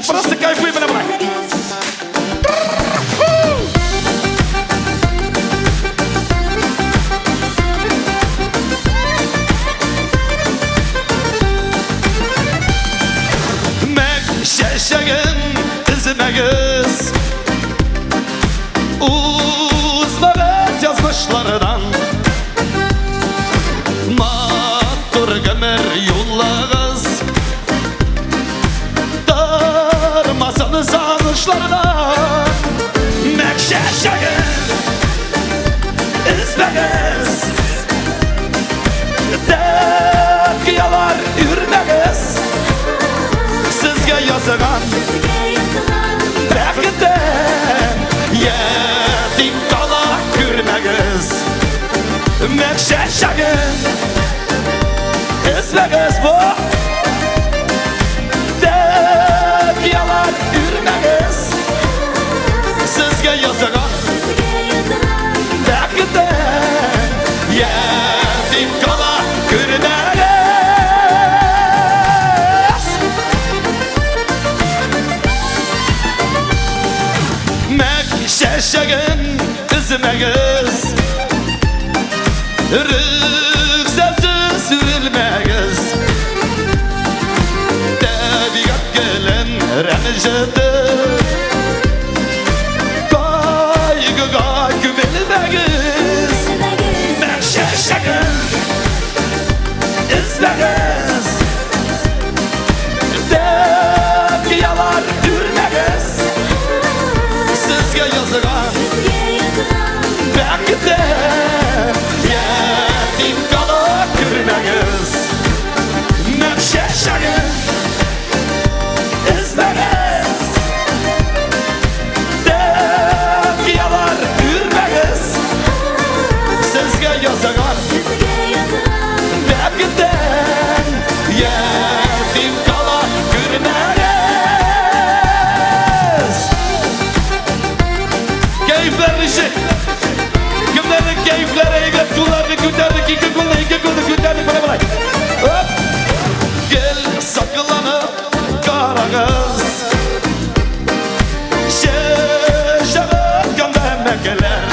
Просто кайфуй менә болай. Мәк чәчәген өзмәгез. Узмагыз язмышлардан. Матур гомер юллагыз. Тормасын сагышлардан. Мәк чәчәген өзмәгез. Тәкыялар үрмәгез. Сезгә язган бәхеттән ятим кала күрмәгез. Мәк чәчәген өзмәгез бу. Тәкыялар үрмәгез. Сезгә язган бәхеттән ятим кала күрмәгез. Мәк чәчәген өзмәгез. Рөхсәтсез сүрелмәгез. Табигать гөлен рәнҗетеп, кайгыга күмелмәгез. Мәк чәчәген өзмәгез. Тәкыялар үрмәгез. Сезгә язган бәхеттән ятим кала күрмәгез. Мәк чәчәген өзмәгез. Тәкыялар үрмәгез. Сезгә язган бәхеттән ятим кала күрмәгез. Кәефләр ничек? Кемнәрнең кәефләре әйбәт, кулларны күтәрдек, ике кулны, ике кулны күтәрдек, менә болай. Оп! Гел сакланып карагыз. Чәчәк атканда мәкәләр.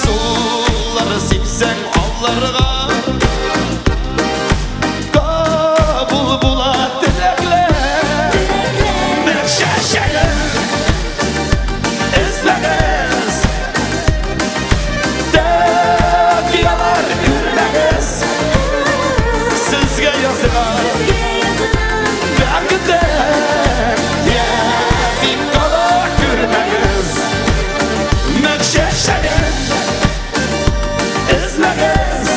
Сулар сипсәң алларга. Кабул була теләкләр. Мәк чәчәген өзмәгез. Тәкыялар үрмәгез. Сезгә язган бәхеттән ятим кала күрмәгез. Мәк чәчәген өзмәгез.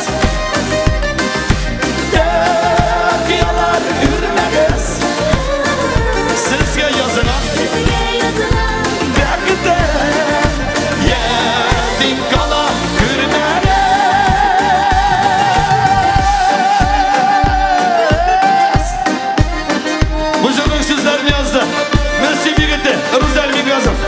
Тәкыялар үрмәгез. Сезгә язган бәхеттән ятим кала күрмәгез. Бу җырның сүзләрен язды Мөслим егете Рузаль Мингазов.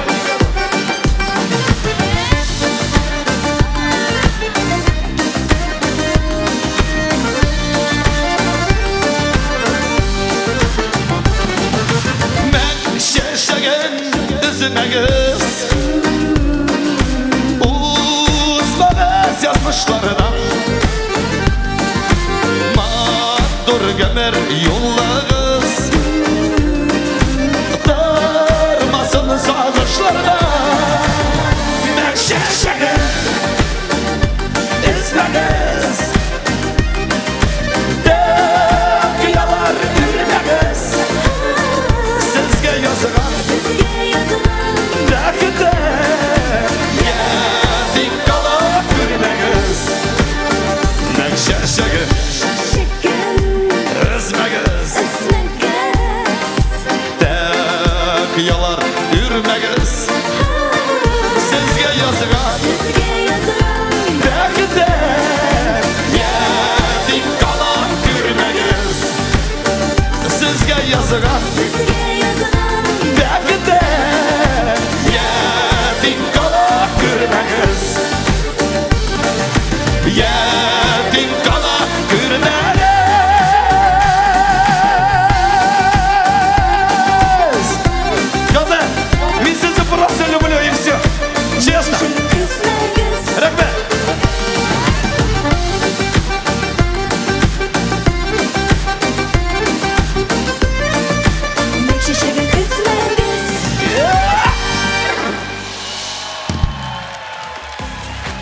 Мәк чәчәген өзмәгез. Узмагыз язмышлардан. Матур гомер юллагыз. Тормасын сагышлардан. Мәк чәчәген өзмәгез. Тәкыялар үрмәгез. Сезгә язган бәхеттән ятим кала күрмәгез. Мәк чәчәген өзмәгез. Тәкыялар үрмәгез. Сезгә язган бәхеттән Я.